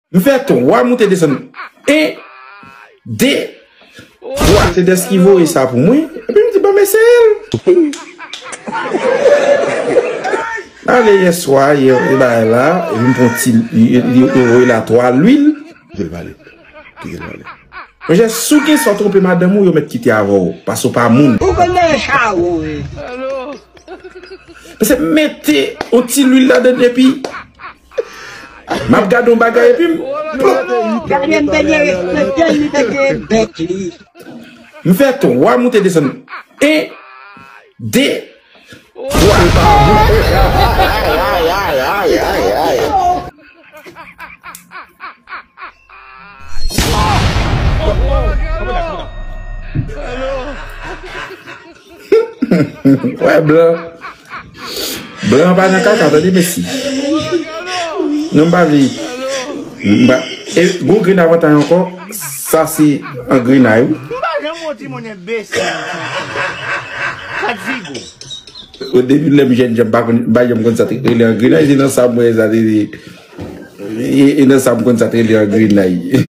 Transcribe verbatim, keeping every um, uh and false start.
M fè twa moute desann. En, de, twa. Se Des ki voye sa pou mwen. Epi m di, "Ban m eseye l." Ale yè swa, yè, e bagay la, epi m pran ti, li, li, li voye la twa lwil. Kite l pale. Kite l pale. Monchè, si w gen sa w twonpe madanm ou, yo mèt kite avè w, paske w pa moun. Ou konn nan chawo, wi. Paske m mete yon ti lwil ladann epi m ap gade yon bagay epi m plop. Gade m te gen respekte l, li te gen bèk li. M fè twa moute desann. En, de, twa. Wè blan. Blan pa nan kaka, tande mesi. Non, m pa vle. M pa, e, gon grenn avantaj ankò, sa se an grenay, wi. M pa janm wè yon timoun enbesil. Sa t vigo. O debi lè m jèn, jan m pa konn, m pa janm konn sa te rele an grenay, se nan sa m wè sa te, e, e nan sa m konn sa te rele an grenay.